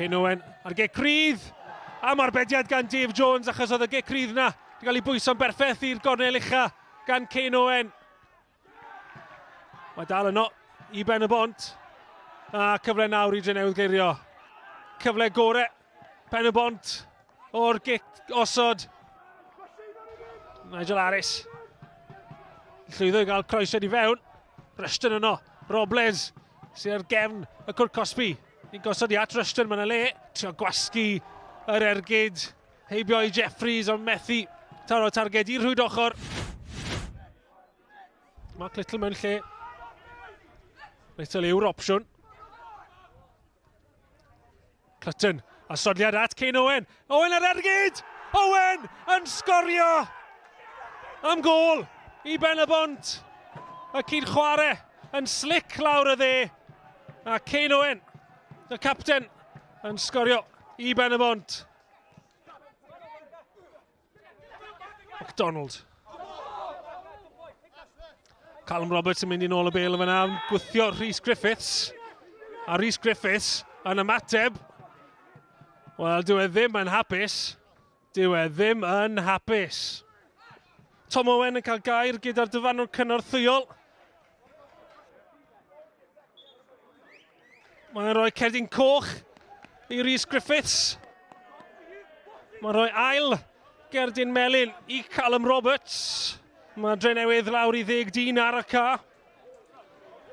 Kane Owen ar gic rydd. Am arbediad gan Dave Jones achos oedd y gic rydd na wedi cael ei bwyso'n berffaith i'r gornel ucha gan Kane Owen. Mae dal yno i Ben y Bont. A cyfle nawr i Drenewydd glirio. Cyfle gore Pen y Bont o'r gic osod. Nigel Harris. Llwyddo i gael croesiad i fewn. Rushton yno. Robles sydd ar gefn y cwrt cosbi. Ni'n gosod i at Rushton, mae'n le. Trio gwasgu yr ergyd. Heibio i Jeffries ond methu taro targed i'r rhwyd ochr. Mark Little mewn lle. Little yw'r opsiwn. Clutton a sodliad at Kane Owen. Owen ar ergyd! Owen yn sgorio! Am gôl i Ben y Bont. Y cyd chwarae yn slic lawr y dde. A Kane Owen, y capten, yn sgorio i Ben y Bont. McDonald. Callum Roberts yn mynd i nôl y bel yn fyna, gwthio Rhys Griffiths. A Rhys Griffiths yn ymateb. Wel, dyw e ddim yn hapus. Dyw e ddim yn hapus. Tom Owen yn cael gair gyda'r dyfarnwr cynorthwyol. Mae'n rhoi cerdyn coch i Rhys Griffiths. Mae'n rhoi ail gerdyn melyn i Callum Roberts. Mae Drenewydd lawr i ddeg dyn ar y ca.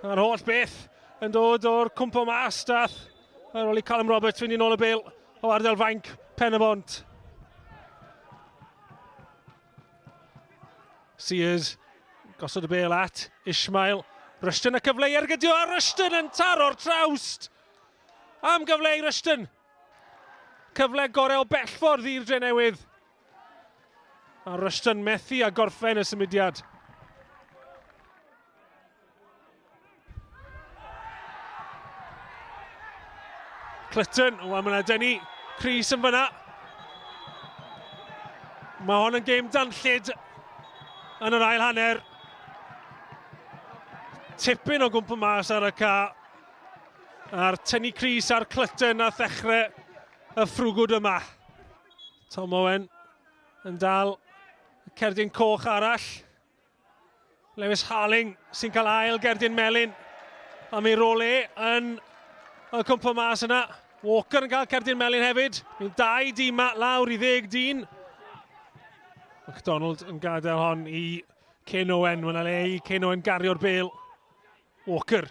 A'r holl beth yn dod o'r cwmpo mas dath ar ôl i Callum Roberts fynd i nôl y bel o ardal fainc Pen y Bont. Sears gosod y bel at Ishmael. Rushton y cyfle i ergydio a Rushton yn taro'r trawst. Am gyfle i Rushton. Cyfle gorau o bellffordd i'r Drenewydd. A Rushton methu a gorffen y symudiad. Clutton, wel mae yna dynnu Cris yn fyna. Mae hon yn gêm danllyd yn yr ail hanner. Tipyn o gwmpa mas ar y ca. A'r tynnu Cris a'r Clutton a ddechrau y ffrwgwd yma. Tom Owen yn dal y cerdyn coch arall. Lewis Harling sy'n cael ail gerdyn melyn am ei rôl e yn y cwmpa mas yna. Walker yn cael cerdyn melyn hefyd. Ni'n dau dîm ma lawr i ddeg dyn. McDonald yn gadael hon i Ken Owen. Mae'n le i Ken Owen gario'r bel. Walker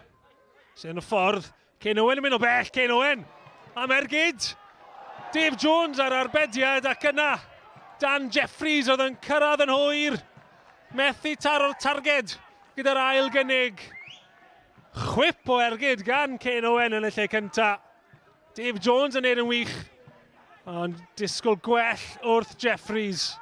sy'n yn y ffordd. Kane Owen yn mynd o bell, Kane Owen am ergyd. Dave Jones ar arbediad ac yna Dan Jeffries oedd yn cyrraedd yn hwyr. Methu taro'r targed gyda'r ail gynnig. Chwip o ergyd gan Kane Owen yn y lle cyntaf. Dave Jones yn neud yn wych, ond disgwyl gwell wrth Jeffries.